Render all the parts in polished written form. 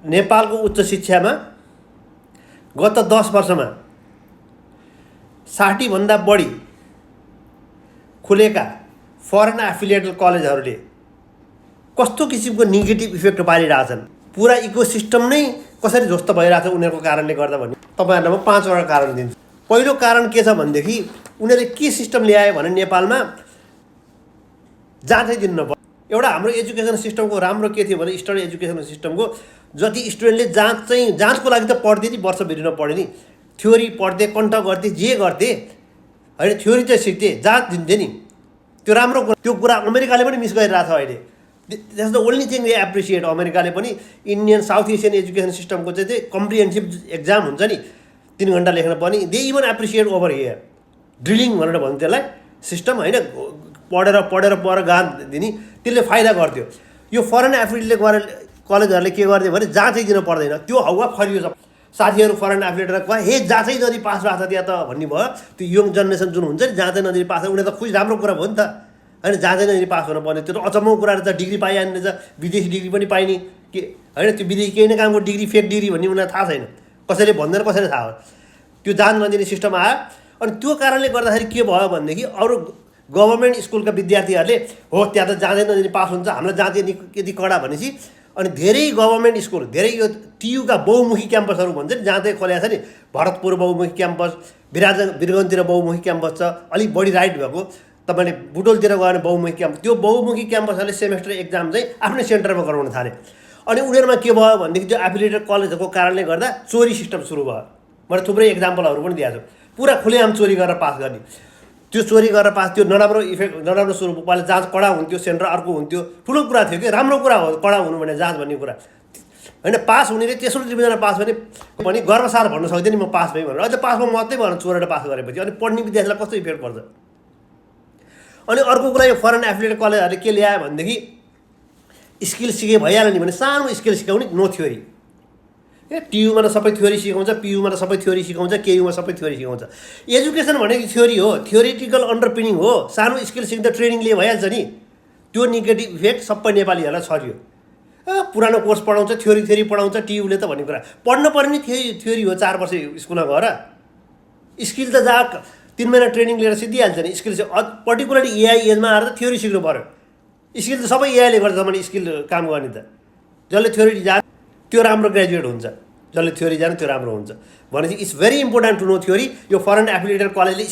नेपालको उच्च शिक्षामा गत 10 वर्षमा 60 भन्दा बढी खुलेका फरेन एफिलिएटेड कलेजहरूले कस्तो किसिमको नेगेटिभ इफेक्ट पारिरहेछन्, पुरा इकोसिस्टम नै कसरी ध्वस्त भइरहेछ उनीहरूको कारणले गर्दा भन्ने तपाईँहरूलाई म 5वटा कारण दिन्छु। पहिलो कारण के छ भनेदेखि उनीहरूले के सिस्टम ल्यायो भने नेपालमा जाँचै दिनु नपर्छ। एउटा हाम्रो एजुकेसन सिस्टमको राम्रो के थियो भने स्टडी एजुकेसन सिस्टमको जति स्टुडेन्टले जाँचको लागि त पढ्थे नि, वर्षभरि नपढे नि, थ्योरी पढ्थे, कन्ठ गर्थे, जे गर्थे होइन, थ्योरी चाहिँ सिक्थे, जाँच दिन्थे नि, त्यो राम्रो कुरा। त्यो कुरा अमेरिकाले पनि मिस गरिरहेछ अहिले। That's the only thing they appreciate. अमेरिकाले पनि इन्डियन साउथ एसियन एजुकेसन सिस्टमको चाहिँ कम्प्रिहेन्सिभ एक्जाम हुन्छ नि, 3 घन्टा लेख्न पर्ने, they even appreciate over here. Drilling भनेर भन्छ त्यसलाई, सिस्टम होइन, पढेर गान दिने, त्यसले फाइदा गर्थ्यो। यो फरेन एफिलिएटेडले गरेर कलेजहरूले के गर्थ्यो भने जाँचै दिन पर्दैन, त्यो हावा फरियो छ। साथीहरू फरेन एफिलिएटेड भयो, हे जाँचै नदिई पास भएको छ त्यहाँ त भन्ने भयो। त्यो यङ जेनेरेसन जुन हुन्छ नि, जाँचै नदिई पास, उनीहरू त खुसी, राम्रो कुरा भयो नि त होइन, जाँचै नदिई पास हुनुपर्ने, त्यो त अचम्मको कुराहरू त। डिग्री पाइहाल्ने रहेछ, विदेशी डिग्री पनि पाइने के होइन, त्यो विदेशी केही न कामको डिग्री, फेक डिग्री भन्ने उनीहरूलाई थाहा छैन, कसैले भन्दैन, कसैले थाहा हो। त्यो जाँच नदिने सिस्टम आयो। अनि त्यो कारणले गर्दाखेरि के भयो भनेदेखि अरू गभर्मेन्ट स्कुलका विद्यार्थीहरूले हो त्यहाँ त जाँदै नदिने पास हुन्छ, हामीलाई जाँच यति कडा भनेपछि अनि धेरै गभर्मेन्ट स्कुल, धेरै यो टियुका बहुमुखी क्याम्पसहरू भन्छ नि, जहाँ चाहिँ खोलेको छ नि, भरतपुर बहुमुखी क्याम्पस, बिरगन्जतिर बहुमुखी क्याम्पस छ, अलिक बढी राइट भएको, तपाईँले बुटोलतिर गयो भने बहुमुखी क्याम्पस, त्यो बहुमुखी क्याम्पसहरूले सेमेस्टर एक्जाम चाहिँ आफ्नै सेन्टरमा गराउन थाले। अनि उनीहरूमा के भयो भनेदेखि त्यो एफिलिएटेड कलेजहरूको कारणले गर्दा चोरी सिस्टम सुरु भयो। मैले थुप्रै एक्जाम्पलहरू पनि दिएको छु। पुरा खुलेआम चोरी गरेर पास गर्ने, त्यो चोरी गरेर पास, त्यो नराम्रो इफेक्ट, नराम्रो सुरु। पहिला जाँच कडा हुन्थ्यो, सेन्टर अर्को हुन्थ्यो, ठुलो कुरा थियो कि, राम्रो कुरा हो कडा हुनु भने जाँच भन्ने कुरा होइन। पास हुनेले तेस्रो डिभिजनमा पास भने गर्वसार भन्न सक्दैन नि म पास भएँ भनेर। अहिले पासमा मात्रै भएर चोरेर पास गरेपछि अनि पढ्ने विद्यार्थीलाई कस्तो इफेक्ट पर्छ। अनि अर्को कुरा, यो फरेन एफिलिएटेड कलेजहरूले के ल्यायो भनेदेखि स्किल सिके भइहाल्यो नि भने सानो स्किल सिकाउने, नो थ्योरी। टियुमा त सबै थ्योरी सिकाउँछ, पियुमा त सबै थ्योरी सिकाउँछ, केयुमा सबै थ्योरी सिकाउँछ। एजुकेसन भनेको थ्योरी हो, थ्योरिटिकल अन्डरपिनिङ हो। सानो स्किल सिक्दा ट्रेनिङले भइहाल्छ नि। त्यो नेगेटिभ इफेक्ट सबै नेपालीहरूलाई छरियो। पुरानो कोर्स पढाउँछ, थ्योरी पढाउँछ टियुले त भन्ने कुरा। पढ्नु पर्ने थ्योरी हो, 4 वर्ष स्कुलमा गएर। स्किल त जहाँ 3 महिना ट्रेनिङ लिएर सिद्धिहाल्छ नि। स्किल चाहिँ पर्टिकुलरली एआई एजमा आएर त थ्योरी सिक्नु पऱ्यो। स्किल त सबै एआईले गर्छ भने स्किल काम गर्ने त। जसले थ्योरी जाने त्यो राम्रो ग्रेजुएट हुन्छ, जसले थ्योरी जाने त्यो राम्रो हुन्छ भनेपछि it's very important to know theory. यो फरेन एफिलिएटेड कलेजले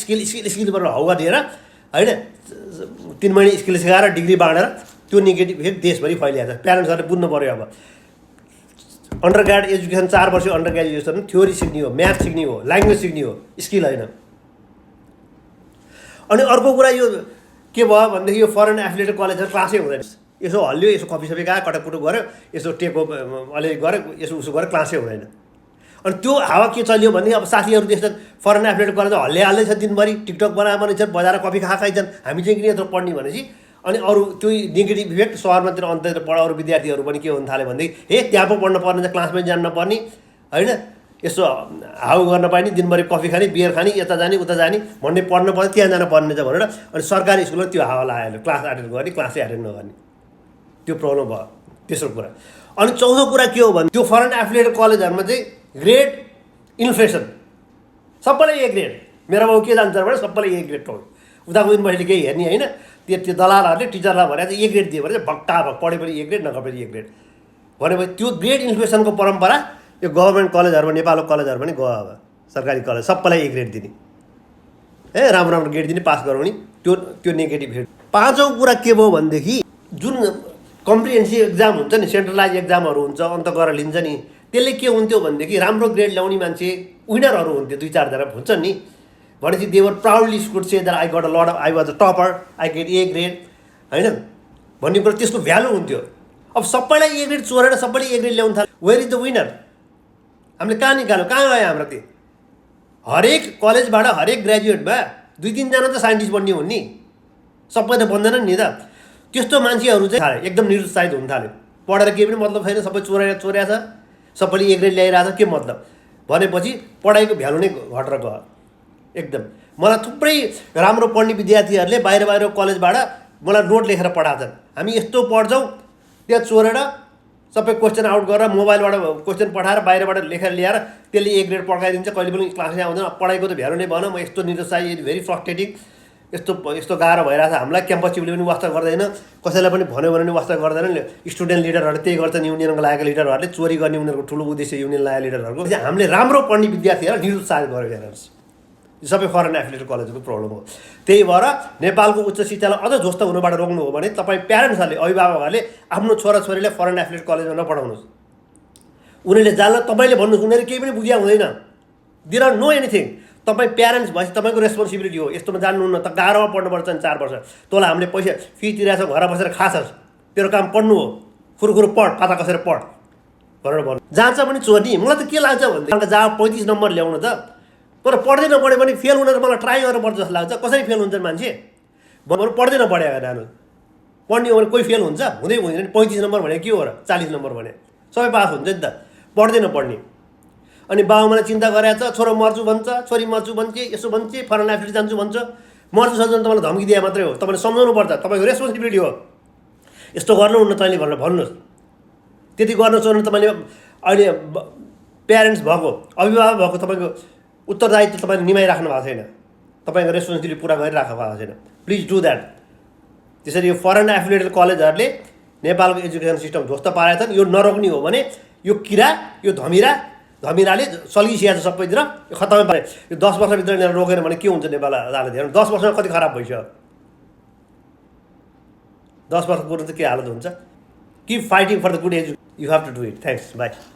स्किल गरेर हौवा दिएर होइन, 3 महिना स्किल सिकाएर डिग्री बाँडेर त्यो नेगेटिभ इफेक्ट देशभरि फैलिएको छ। प्यारेन्ट्सहरूले बुझ्नु पऱ्यो। अब अन्डर ग्रेड एजुकेसन 4 वर्ष अन्डर ग्रेजुएसन थ्योरी सिक्ने हो, म्याथ सिक्ने हो, ल्याङ्ग्वेज सिक्ने हो, स्किल होइन। अनि अर्को कुरा यो के भयो भनेदेखि यो फरेन एफिलिएटेड कलेजहरू क्लासै हुँदैन। यसो हल्लियो, यसो कफी सफी गयो, कटकपुटुक गऱ्यो, यसो टेको अलिअलि गऱ्यो, यसो उसो गऱ्यो, क्लासै हुँदैन। अनि त्यो हावा के चल्यो भने अब साथीहरू देख्छन् फरेन एफिलिएटेड कलेज हल्लिहाल्दैछ दिनभरि, टिकटक बनाएर मान्छेहरू बजाएर कफी खाइछन्, हामी चाहिँ किन यत्रो पढ्ने भनेपछि अनि अरू त्यो नेगेटिभ इफेक्ट सहरमातिर अन्त्यतिर अरू विद्यार्थीहरू पनि के हुन थाल्यो भनेदेखि हे त्यहाँ पो पढ्नु पर्ने छ, क्लासमै जान्न पर्ने होइन, यसो हाउ गर्न पाइने, दिनभरि कफी खाने, बियर खाने, यता जाने उता जाने भन्ने, पढ्नु पर्ने त्यहाँ जानु पर्ने छ भनेर अनि सरकारी स्कुलमा त्यो हावा लगायो, क्लास एटेन्ड गर्ने, क्लासै एटेन्ड नगर्ने, त्यो प्रब्लम भयो। तेस्रो कुरा। अनि चौथो कुरा के हो भने त्यो फरेन एफिलिएटेड कलेजहरूमा चाहिँ ग्रेड इन्फ्लेसन, सबैलाई ए ग्रेड। मेरो बाबु के जान्छ भने सबैलाई ए ग्रेड पाउँछ। उताको युनिभर्सिटी केही हेर्ने होइन, त्यो दलालहरूले टिचरलाई भनेर चाहिँ ए ग्रेड दियो भने चाहिँ भक्टा पढे पनि ए ग्रेड, नगरे ए ग्रेड भनेपछि त्यो ग्रेड इन्फ्लेसनको परम्परा यो गभर्मेन्ट कलेजहरूमा, नेपालको कलेजहरू पनि गयो। अब सरकारी कलेज सबैलाई ए ग्रेड दिने, राम्रो राम्रो ग्रेड दिने, पास गराउने, त्यो नेगेटिभ इफेक्ट। पाँचौँ कुरा के भयो भनेदेखि जुन कम्प्रिहेन्सिभ एक्जाम हुन्छ नि, सेन्ट्रलाइज एक्जामहरू हुन्छ, अन्त गरेर लिन्छ नि, त्यसले के हुन्थ्यो भनेदेखि राम्रो ग्रेड ल्याउने मान्छे विनरहरू हुन्थ्यो, 2-4 जना हुन्छन् नि, भनेपछि they were proudly could say that I got a lot of, I was a topper, I get A grade होइन भन्ने कुरा, त्यसको भ्यालु हुन्थ्यो। अब सबैलाई ए ग्रेड चोरेर सबैले ए ग्रेड ल्याउनु थाल्यो, वेयर इज द विनर? हामीले कहाँ निकाल्यो, कहाँ आयो हाम्रो? त्यो हरेक कलेजबाट हरेक ग्रेजुएटमा 2-3 जना त साइन्टिस्ट बन्ने हुन् नि, सबै त बन्दैन नि त। त्यस्तो मान्छेहरू चाहिँ एकदम निरुत्साहित हुन थाल्यो, पढेर केही पनि मतलब छैन, सबै चोरेको छ, सबैले ए ग्रेड ल्याइरहेको छ, के मतलब भनेपछि पढाइको भ्यालु नै घटेर गयो एकदम। मलाई थुप्रै राम्रो पढ्ने विद्यार्थीहरूले बाहिर कलेजबाट मलाई नोट लेखेर पठाउँछन्, हामी यस्तो पढ्छौँ, त्यहाँ चोरेर सबै क्वेसन आउट गरेर मोबाइलबाट क्वेसन पठाएर बाहिरबाट लेखेर ल्याएर त्यसले A ग्रेड पड्काइदिन्छ, कहिले पनि क्लासै आउँदैन। पढाइको त भ्यालु नै भएन। म यस्तो निरुत्साही, भेरी फ्रस्ट्रेटिङ, यस्तो गाह्रो भइरहेछ हामीलाई। क्याम्पस चिफले पनि वास्ता गर्दैन, कसैलाई पनि भन्यो भने पनि वास्ता गर्दैन। स्टुडेन्ट लिडरहरूले त्यही गर्छन्, युनियनको लागेको लिडरहरूले चोरी गर्ने उनीहरूको ठुलो उद्देश्य युनियन लागेको लिडरहरूको। हामीले राम्रो पढ्ने विद्यार्थीहरूलाई निरुत्साहित गर्यो हेर्नुहोस्। यो सबै फरेन एफिलिएटेड कलेजको प्रब्लम हो। त्यही भएर नेपालको उच्च शिक्षालाई अझ ध्वस्त हुनबाट रोक्नु हो भने तपाईँ प्यारेन्ट्सहरूले, अभिभावकहरूले आफ्नो छोराछोरीलाई फरेन एफिलिएटेड कलेजमा नपढाउनुहोस्। उनीहरूले जान्ला, तपाईँले भन्नुहोस् उनीहरू केही पनि बुझ्या हुँदैन, दे डोन्ट नो एनिथिङ। तपाईँ प्यारेन्ट्स भएपछि तपाईँको रेस्पोन्सिबिलिटी हो। यस्तोमा जान्नुहुन्न त गाह्रोमा पढ्नुपर्छ नि 4 वर्ष। तँलाई हामीले पैसा फी तिरेको छ, घर बसेर खाछस्, तेरो काम पढ्नु हो, खुरुखुरु पढ, पाता कसेर पढ भनेर भन्नु। जान्छ पनि चोर्नी। मलाई त के लाग्छ भने जहाँ 35 नम्बर ल्याउनु त, तर पढ्दै नपढ्यो भने फेल हुन त मलाई ट्राई गरेर पर्छ जस्तो लाग्छ। कसरी फेल हुन्छन् मान्छे? बरु पढ्दै नपढ्या नानु पढ्ने हो भने कोही फेल हुन्छ, हुँदै हुँदैन। 35 नम्बर भने के हो र, 40 नम्बर भने सबै पास हुन्छ नि त, पढ्दै नपढ्ने। अनि बाबुआमालाई चिन्ता गरेछ, छोरो मर्छु भन्छ, छोरी मर्छु भन्छ, यसो भन्छ, फरेन एफिलिएटेड जान्छु भन्छ। मर्छु सजन तपाईँलाई धम्की दिए मात्रै हो, तपाईँले सम्झाउनु पर्छ, तपाईँको रेस्पोन्सिबिलिटी हो। यस्तो गर्नुहुन्न तैँले भनेर भन्नुहोस्। त्यति गर्न छोड्नु तपाईँले अहिले प्यारेन्ट्स भएको, अभिभावक भएको तपाईँको उत्तरदायित्व तपाईँले निभाइराख्नु भएको छैन, तपाईँको रेस्पोन्सिबिलिटी पुरा गरिराख्नु भएको छैन। Please do that. त्यसरी यो फरेन एफिलिएटेड कलेजहरूले नेपालको एजुकेसन सिस्टम ध्वस्त पारेका छन्। यो नरोक्ने हो भने यो किरा, यो धमिराले सल्किसिया छ सबैतिर, यो खत्तमै पारे। यो 10 वर्षभित्र यिनीहरू रोकेन भने के हुन्छ नेपाल हालत हेर्नु। 10 वर्षमा कति खराब भइसक्यो। 10 वर्ष पूर्व चाहिँ के हालत हुन्छ। Keep fighting for the good education, you have to do it. Thanks, by.